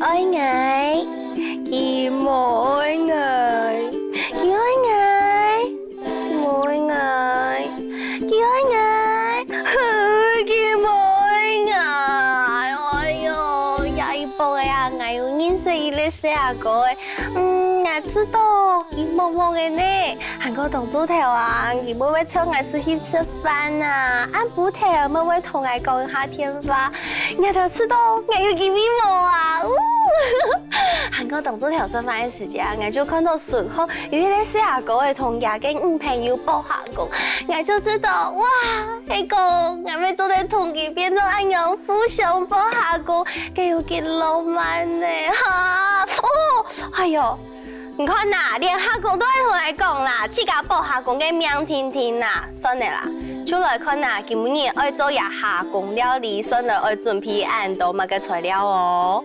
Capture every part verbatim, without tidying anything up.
愛𠊎，佢無愛𠊎，佢愛𠊎，佢無愛𠊎，佢愛𠊎，哼，佢無愛𠊎。哎喲，這一駁仔啊，𠊎有認識一個細阿哥仔，嗯，𠊎知道佢默默仔呢。 還過當晝頭啊，佢乜會邀𠊎出去食飯啊，暗晡頭乜會同𠊎講一下電話。𠊎都知道𠊎有機會無啊！嗚！還過當晝頭食飯个時節啊，𠊎就看到脣項有一個細阿哥仔同厥个女朋友駁蝦公，𠊎就知道，哇，係講𠊎乜做得同佢變做恁樣互相駁蝦公，該有幾浪漫呢！哈！哦，哎喲， 你看吶，連蝦公都愛同𠊎講啦，自家駁蝦公个命定定啦。算了啦，就來看吶，今晡日愛做這蝦公料理，算了，愛準備恁多麼个材料哦。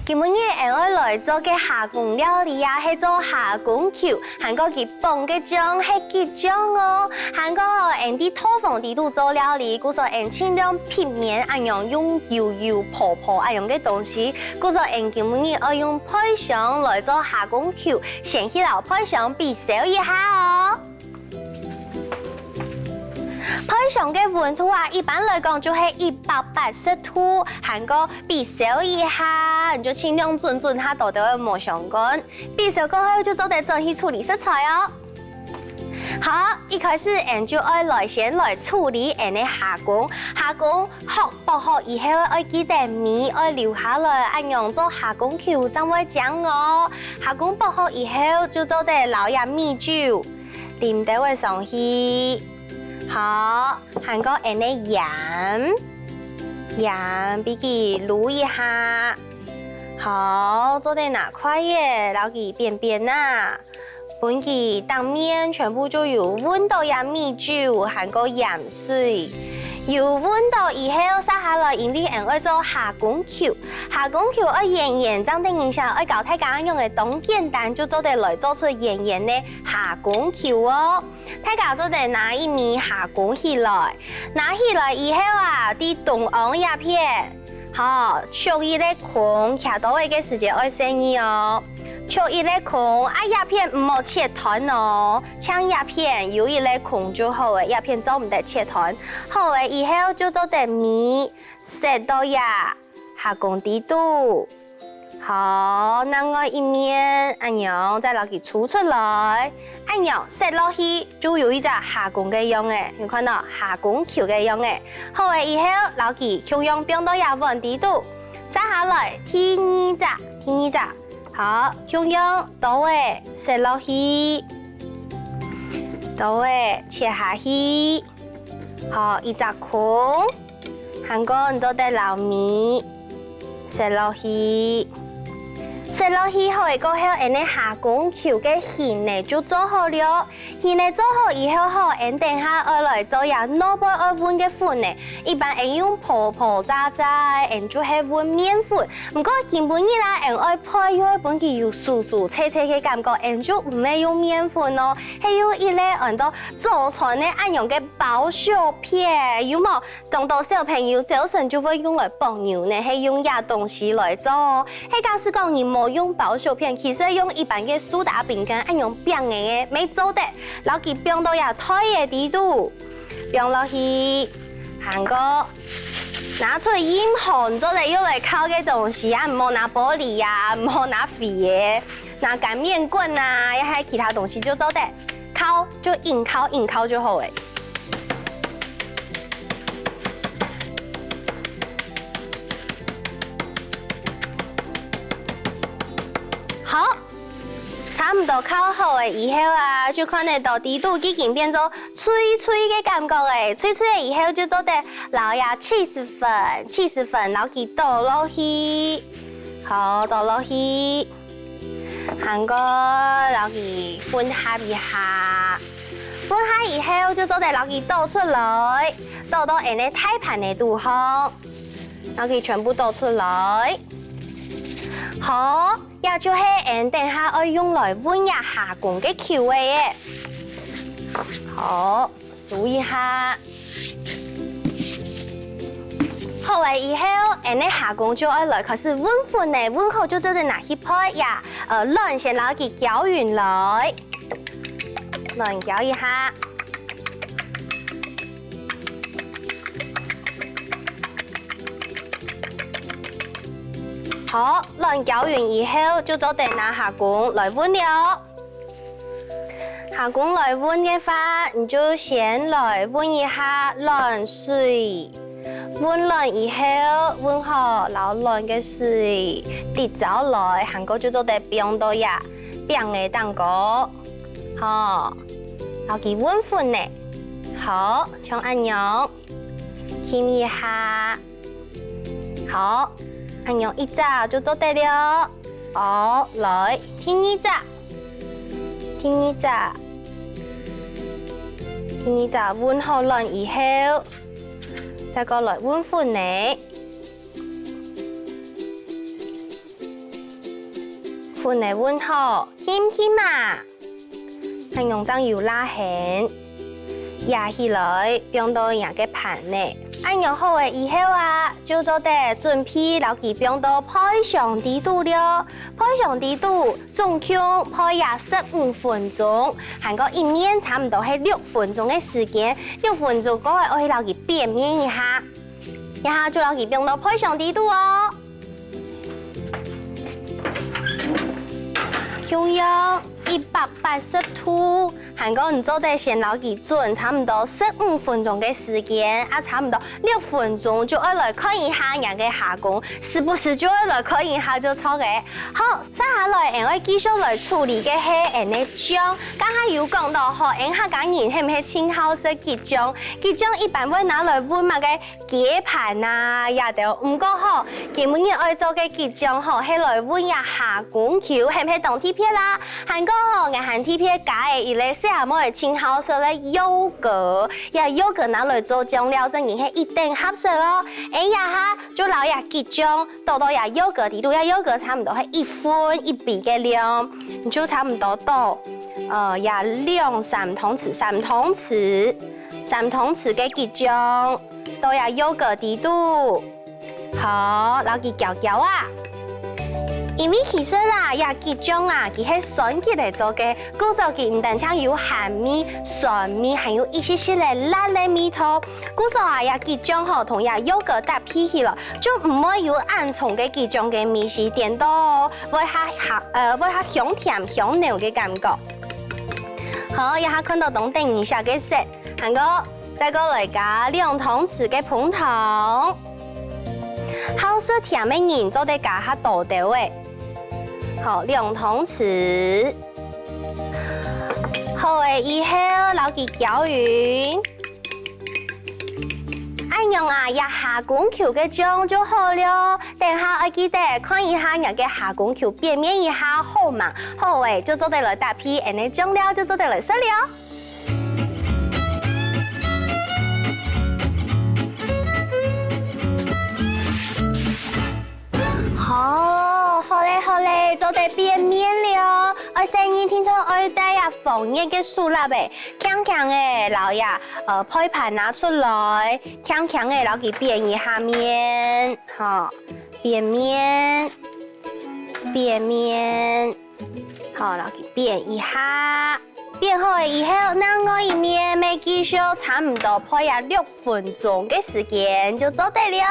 今晡日𠊎愛來做个蝦公料理啊，係做蝦公球，還過佢放个醬係桔醬哦。還過𠊎在廚房底肚做料理，故所𠊎盡量避免恁樣用油油泡泡恁樣个東西，故所𠊎今晡日愛用焙箱來做蝦公球，先去摎焙箱比燒一下哦。 焙箱个溫度啊，一般來講就係一百八十度，還過比燒一下，你就盡量準準下，到底會無相干。比燒過後就做得轉去處理食材哦。好，一開始𠊎就愛來先來處理𠊎个蝦公。蝦公殼剝好以後，愛記得尾愛留下來，恁樣做蝦公球正會靚哦。蝦公剝好以後，就做得摎這米酒 淋兜仔上去。好，還過𠊎个鹽，鹽分佢滷一下。好，做得拿筷仔摎佢扁扁啊，分佢頂面全部就有搵著這米酒還過鹽水。有搵著以後，續下來因為𠊎愛做蝦公球，蝦公球愛圓圓，正等一下愛教大家仰仔當簡單就做得來做出圓圓个 蝦公球哦。大家做得拿一尾蝦公起來，拿起來以後啊，在中央這片，好，鑿一個空，徛到位个時節愛細義哦。鑿一個空，啊這片毋好切斷哦，像這片有一個空就好了，這片做毋得切斷。好了以後就做得尾塞到這蝦公底肚。 好，另外一面，恁樣再摎佢抽出來，恁樣塞落去就有一隻蝦公个樣仔，有看著蝦公球个樣仔。好了以後，摎佢共樣放到這碗底肚。續下來，第二隻，第二隻，好，共樣兜仔塞落去，兜仔切下去。 好，一隻空，還過你做得摎尾塞落去。塞落去好了過後，𠊎个蝦公球个形呢就做好了。形呢做好以後吼，𠊎等下愛來做這外背愛搵个粉呢。一般𠊎用泡泡炸炸，𠊎就係搵麵粉。毋過今晡日啦，𠊎愛配又愛分佢有酥酥脆脆个感覺，𠊎就毋會用麵粉哦，係用一個安到 早餐个恁樣个包小片，有無？當多小朋友朝晨就會用來剝牛奶，係用這東西來做哦。係假使講你無用包小片，其實用一般个蘇打餅乾恁樣餅仔个，乜做得，摎佢放到這袋仔底肚，放落去，還過拿出任何你做得用來烤个東西啊，毋好拿玻璃啊，毋好拿飛个，拿乾麵棍啊，也係其他東西就做得。 烤，就硬烤硬烤就好了。好，差毋多烤好了以後啊，就看得著底肚已經變做脆脆个感覺了。脆脆了以後就做得摎這起司粉，起司粉摎佢倒落去，好，倒落去。 還過摎佢混合一下，混合以後就做得摎佢倒出來，倒到𠊎个大盤个肚項，摎佢全部倒出來。好，這就係𠊎等下愛用來搵這蝦公个口味了。好，收一下。好了以後，𠊎等个蝦公就愛來開始搵粉了，搵好就做得拿去配這，呃，卵先摎佢攪勻來，卵攪一下。 好，卵攪勻以後，就做得拿蝦公來搵了。蝦公來搵个話，你就先來搵一下卵水。搵卵以後，搵好摎卵个水滴燥來，還過就做得放到這餅个頂高，好，摎佢搵粉呢。好，像恁樣，撳一下。 好，恁樣一隻就做得了。好，來，第二隻，第二隻，第二隻搵好卵以後，再過來搵粉呢。粉呢搵好，撳撳啊！ 恁樣正有罅痕，掖起來，放到若个盤裡。恁樣好了以後啊，就做得準備摎佢放到焙箱底肚了。焙箱底肚總共焙這十五分鐘，還過一面差毋多係六分鐘个時間。六分鐘過後，愛去摎佢變面一下。 這下就摎佢放到焙箱底肚哦。共樣一百八十度，還過你做得先摎佢轉差毋多十五分鐘个時間，啊，差毋多六分鐘就愛來看一下若个蝦公，時不時就愛來看一下就著了。好，接下來𠊎愛繼續來處理个係𠊎个醬，頭下有講著吼，𠊎客家人係毋係盡好食桔醬？桔醬一般會拿來搵麼个 雞盤啊，這兜。毋過吼，今晡日愛做个桔醬吼，係來搵這蝦公球，係毋係當特別啦？還過吼，𠊎還特別加了一粒細阿妹盡好食个柚膏，這柚膏拿來做醬料，正經係一等合適哦。𠊎這下就摎這桔醬倒到這柚膏底肚，這柚膏差毋多係一份一杯个量，你就差毋多倒，呃，這兩三湯匙，三湯匙，三湯匙个桔醬。 到這柚膏底肚。好，摎佢攪攪啊。因為其實啊，這桔醬啊，佢係酸桔來做个，故所佢毋單淨有鹹味、酸味，還有一息息个辣个味道。故所啊，這桔醬吼，同這柚膏搭配起來，就毋會有恁重个桔醬个味緒顛倒哦，會較香，呃，會較香甜香濃个感覺。好，這下看著當得人惜个色，還過 再過來加兩湯匙个紅糖。好食甜个人做得加較多兜仔。好，兩湯匙。好了以後，摎佢攪勻。恁樣啊，這蝦公球个醬就好了。等下愛記得看一下若个蝦公球變面一下好吂？好了，就做得來搭配𠊎个醬料，就做得來食了。 好，好了，好了，做得變面了。愛細人定著愛戴這防熱个手套仔，輕輕仔摎這，呃，焙盤拿出來，輕輕仔摎佢變一下面，吼，變面，變面。 好，摎佢變一下。變好了以後，另外一面乜繼續差毋多焙這六分鐘个時間就做得了。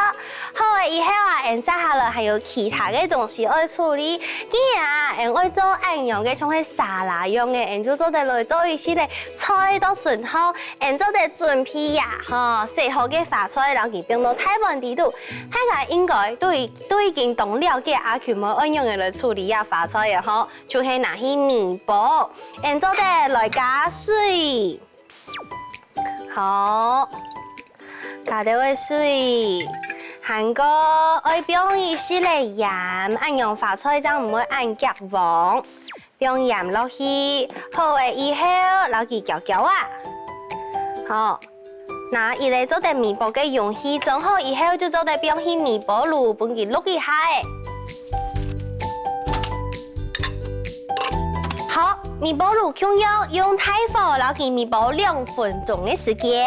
好了以後啊，𠊎接下來還有其他个東西愛處理。既然啊，𠊎愛做恁樣个，像係沙拉樣个，𠊎就做得來做一息仔菜到順後，𠊎做得準備啊，吼，洗好个花菜，摎佢放到大碗底肚。大家應該都已，都已經當了解阿球妹愛仰仔來處理這花菜了吼。 就係拿去微波，𠊎做得來加水。好，加兜仔水，還過愛放一息仔鹽，恁樣花菜正毋會恁結黃。放鹽落去，好了以後，摎佢攪攪啊。好， 拿一個做得微波个容器，裝好以後就做得放去微波爐，分佢熝一下仔。微波爐共樣用大火摎佢微波兩分鐘个時間。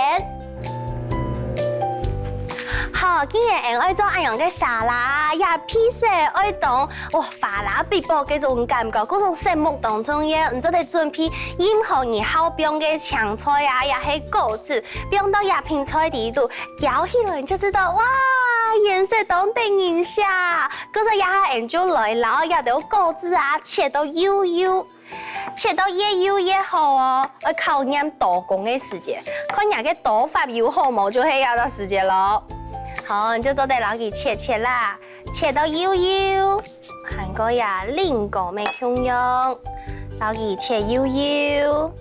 好，既然𠊎愛做恁樣个沙拉，這配色愛當，哇，花啦嗶啵該種感覺，故所色目當重要，你做得準備任何你好放个青菜啊，也係果子，放到這片菜底肚，攪起來你就知道，哇，顏色當得人惜。故所這下𠊎就來摎這兜果子啊切到幼幼。 切到越幼越好哦，愛考驗刀工个時節，看你个刀法有好無，就係這个時節咯。好，你就做得摎佢切切啦，切到幼幼，還過呀，菱角乜共樣，摎佢切幼幼。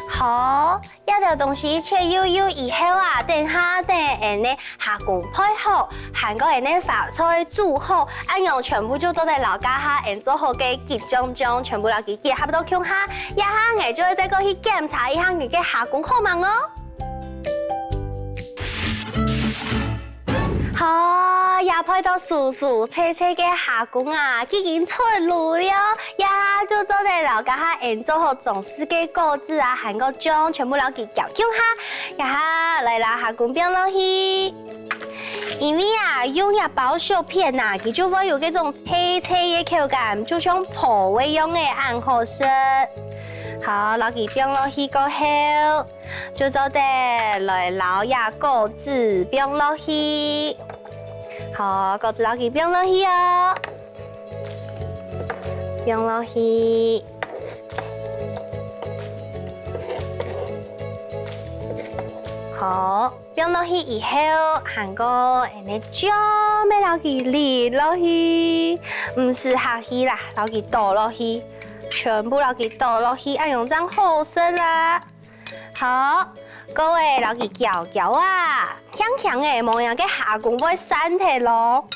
好， 這兜東西切幼幼以後啊，等下等𠊎等个蝦公配好，還過𠊎等个花菜煮好，恁樣全部就做得摎這下𠊎等做好个桔醬醬全部摎佢結合到共下。這下𠊎就會再過去檢查一下𠊎个蝦公好吂哦。 好，這配到酥酥脆脆个蝦公啊，已經出爐了。這下就做得摎這下𠊎等做好裝飾个果子啊，還過醬，全部摎佢攪共下。這下來摎蝦公放落去。因為啊，用這包小片啊，佢就會有該種脆脆个口感，就像烰煨樣个，恁好食。好，摎佢放落去過後， 就做得來摎這果子放落去。好，果子摎佢放落去哦，放落去。好，放落去以後，還過恁呢醬乜摎佢淋落去，毋使客氣啦，摎佢倒落去，全部摎佢倒落去，恁樣正好食啦。 好，各位，摎佢攪攪啊，輕輕仔，無影該蝦公會散忒咯。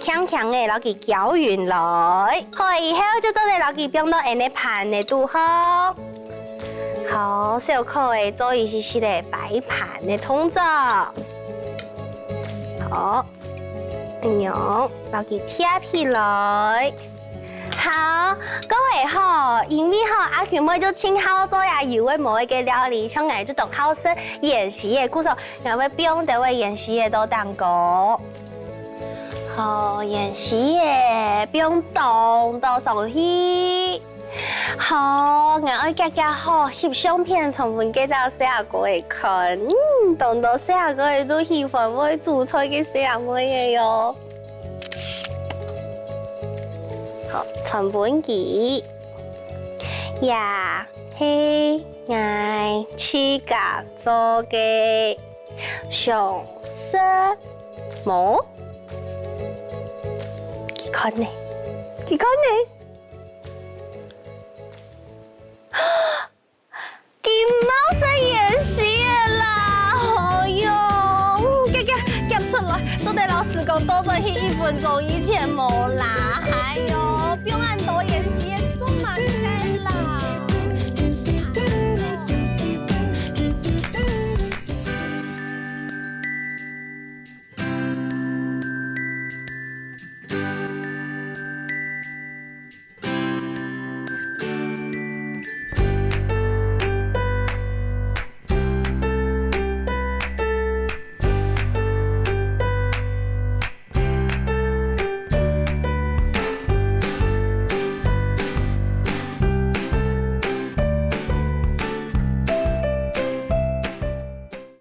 輕輕仔，摎佢攪勻來。好以後就做得摎佢放到𠊎等个盤仔肚項。好，小可仔做一息息个擺盤个動作。好，恁樣，摎佢貼起來。 好，各位好，因為好，阿群妹就盡好做這有个無个个料理，像𠊎就當好食芫荽仔，故所𠊎會放兜仔芫荽仔到頂高。好，芫荽仔放當多上去。好，𠊎愛遽遽好翕相片傳分該兜細阿哥仔看，嗯，當多細阿哥仔都喜歡會煮菜个細阿妹仔喲。 好，傳分佢。這係𠊎自家做个上色無？佢看呢？佢看呢？ 金毛色芫荽仔啦！哎喲，嗯，遽遽夾出來，做得摎時光倒轉去一分鐘以前無啦！哎喲，